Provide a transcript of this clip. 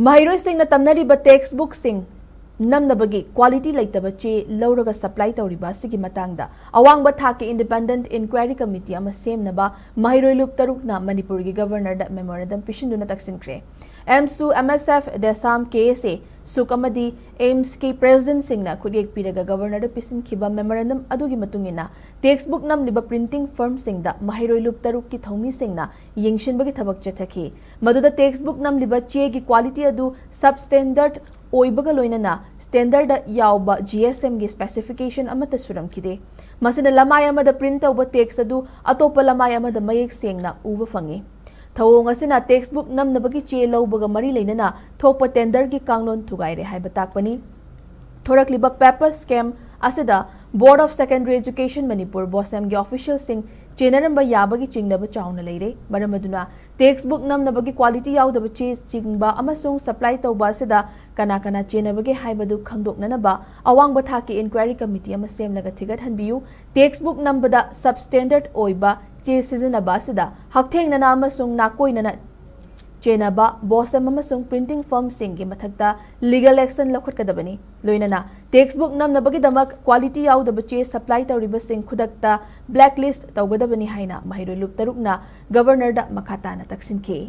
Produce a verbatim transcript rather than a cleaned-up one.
ꯃꯍꯩꯔꯣꯏꯁꯤꯡꯅ ꯇꯝꯅꯔꯤꯕ tax ꯕꯨꯛꯁꯤꯡ ꯅꯝꯅꯕꯒꯤ quality ꯂꯩꯇꯕ ꯆꯦ ꯂꯧꯔꯒ ꯁꯄ꯭ꯂꯥꯏ ꯇꯧꯔꯤꯕ ꯑꯁꯤꯒꯤ ꯃꯇꯥꯡꯗ ꯑꯋꯥꯡꯕ ꯊꯥꯛꯀꯤ ꯏꯟꯗꯤꯄꯦꯟꯗꯦꯟꯠ ꯏꯟꯀ꯭ꯋꯥꯏꯔꯤ ꯀꯃꯤꯇꯤ ꯑꯃ ꯁꯦꯝꯅꯕ ꯃꯍꯩꯔꯣꯏ ꯂꯨꯞ ꯇꯔꯨꯛꯅ ꯃꯅꯤꯄꯨꯔꯒꯤ ꯒꯕꯔꯅꯔꯗ ꯃꯦꯃꯣꯔꯦꯟꯗꯝ ꯄꯤꯁꯤꯟꯗꯨꯅ ꯇꯛꯁꯤꯟꯈ꯭ꯔꯦ꯫ ꯑꯦꯝꯁꯨ, ꯑꯦꯝ ꯑꯦꯁ ꯑꯦꯐ, ꯗꯦꯁꯥꯝ, ꯀꯦ ꯑꯦꯁ ꯑꯦ, ꯁꯨꯛ ꯑꯃꯗꯤ ꯑꯦꯝꯁꯀꯤ ꯄ꯭ꯔꯦꯁꯤꯗꯦꯟꯠꯁꯤꯡꯅ ꯈꯨꯠꯌꯦꯛ ꯄꯤꯔꯒ ꯒꯕꯔꯅꯔꯗ ꯄꯤꯁꯤꯟꯈꯤꯕ ꯃꯦꯃꯣꯔꯦꯟꯗꯝ ꯑꯗꯨꯒꯤ ꯃꯇꯨꯡ ꯏꯟꯅ ꯇꯦꯛꯁ ꯕꯨꯛ ꯅꯝꯂꯤꯕ ꯄ꯭ꯔꯤꯟꯇꯤꯡ ꯐꯔꯝꯁꯤꯡꯗ ꯃꯍꯩꯔꯣꯏ ꯂꯨꯞ ꯇꯔꯨꯛꯀꯤ ꯊꯧꯃꯤꯁꯤꯡꯅ ꯌꯦꯡꯁꯤꯟꯕꯒꯤ ꯊꯕꯛ ꯆꯠꯊꯈꯤ꯫ ꯃꯗꯨꯗ ꯇꯦꯛꯁ ꯕꯨꯛ ꯅꯝꯂꯤꯕ ꯆꯦꯒꯤ ꯀ꯭ꯋꯥꯂꯤꯇꯤ ꯑꯗꯨ ꯁꯕ ꯁ꯭ꯇꯦꯟꯗꯔꯗ ꯑꯣꯏꯕꯒ ꯂꯣꯏꯅꯅ ꯁ꯭ꯇꯦꯟꯗꯔꯗ ꯌꯥꯎꯕ ꯖꯤ ꯑꯦꯁ ꯑꯦꯝꯒꯤ ꯁ꯭ꯄꯦꯁꯤꯐꯤꯀꯦꯁꯟ ꯑꯃꯠꯇ ꯁꯨꯔꯝꯈꯤꯗꯦ꯫ ꯃꯁꯤꯅ ꯂꯃꯥꯏ ꯑꯃꯗ ꯄ꯭ꯔꯤꯟꯠ ꯇꯧꯕ ꯇꯦꯛꯁ ꯑꯗꯨ ꯑꯇꯣꯞꯄ ꯂꯃꯥꯏ ꯑꯃꯗ ꯃꯌꯦꯛ ꯁꯦꯡꯅ ꯎꯕ ꯐꯪꯏ꯫ ꯊꯧꯑꯣꯡ ꯑꯁꯤꯅ ꯇꯦꯛꯁ ꯕꯨꯛ ꯅꯝꯅꯕꯒꯤ ꯆꯦ ꯂꯧꯕꯒ ꯃꯔꯤ ꯂꯩꯅꯅ ꯊꯣꯛꯄ ꯇꯦꯟꯗꯔꯒꯤ ꯀꯥꯡꯂꯣꯟ ꯊꯨꯒꯥꯏꯔꯦ ꯍꯥꯏꯕ ꯇꯥꯛꯄꯅꯤ꯫ ꯊꯣꯔꯛꯂꯤꯕ ꯄꯦꯄꯔ ꯁ꯭ꯀꯦꯝ ꯑꯁꯤꯗ ꯕꯣꯔꯗ ꯑꯣꯐ ꯁꯦꯀꯦꯟꯗꯔꯤ ꯑꯦꯖꯨꯀꯦꯁꯟ ꯃꯅꯤꯄꯨꯔ, ꯕꯣꯁꯦꯝꯒꯤ ꯑꯣꯐꯤꯁꯤꯌꯦꯜꯁꯤꯡ ꯆꯦꯟꯅꯔꯝꯕ ꯌꯥꯕꯒꯤ ꯆꯤꯡꯅꯕ ꯆꯥꯎꯅ ꯂꯩꯔꯦ꯫ ꯃꯔꯝ ꯑꯗꯨꯅ ꯇꯦꯛꯁ ꯕꯨꯛ ꯅꯝꯅꯕꯒꯤ ꯀ꯭ꯋꯥꯂꯤꯇꯤ ꯌꯥꯎꯗꯕ ꯆꯦ ꯆꯤꯡꯕ ꯑꯃꯁꯨꯡ ꯁꯄ꯭ꯂꯥꯏ ꯇꯧꯕ ꯑꯁꯤꯗ ꯀꯅꯥ ꯀꯅꯥ ꯆꯦꯟꯅꯕꯒꯦ ꯍꯥꯏꯕꯗꯨ ꯈꯪꯗꯣꯛꯅꯅꯕ ꯑꯋꯥꯡꯕ ꯊꯥꯛꯀꯤ ꯏꯟꯀ꯭ꯋꯥꯏꯔꯤ ꯀꯃꯤꯇꯤ ꯑꯃ ꯁꯦꯝꯂꯒ ꯊꯤꯒꯠꯍꯟꯕꯤꯌꯨ꯫ ꯇꯦꯛꯁ ꯕꯨꯛ ꯅꯝꯕꯗ ꯁꯕ ꯁ꯭ꯇꯦꯟꯗꯔꯗ ꯑꯣꯏꯕ ꯆꯦ ꯁꯤꯖꯤꯟꯅꯕ ꯑꯁꯤꯗ ꯍꯛꯊꯦꯡꯅꯅ ꯑꯃꯁꯨꯡ ꯅꯥꯀꯣꯏꯅꯅ ꯆꯦꯟꯅꯕ ꯕꯣꯁꯦꯝ ꯑꯃꯁꯨꯡ ꯄ꯭ꯔꯤꯟꯇꯤꯡ ꯐꯔꯝꯁꯤꯡꯒꯤ ꯃꯊꯛꯇ ꯂꯤꯒꯦꯜ ꯑꯦꯛꯁꯟ ꯂꯧꯈꯠꯀꯗꯕꯅꯤ꯫ ꯂꯣꯏꯅꯅ ꯇꯦꯛꯁ ꯕꯨꯛ ꯅꯝꯅꯕꯒꯤꯗꯃꯛ ꯀ꯭ꯋꯥꯂꯤꯇꯤ ꯌꯥꯎꯗꯕ ꯆꯦ ꯁꯄ꯭ꯂꯥꯏ ꯇꯧꯔꯤꯕꯁꯤꯡ ꯈꯨꯗꯛꯇ ꯕ꯭ꯂꯦꯛ ꯂꯤꯁ꯭ꯠ ꯇꯧꯒꯗꯕꯅꯤ ꯍꯥꯏꯅ ꯃꯍꯩꯔꯣꯏ ꯂꯨꯞ ꯇꯔꯨꯛꯅ ꯒꯕꯔꯅꯔꯗ ꯃꯈꯥ ꯇꯥꯅ ꯇꯛꯁꯤꯟꯈꯤ꯫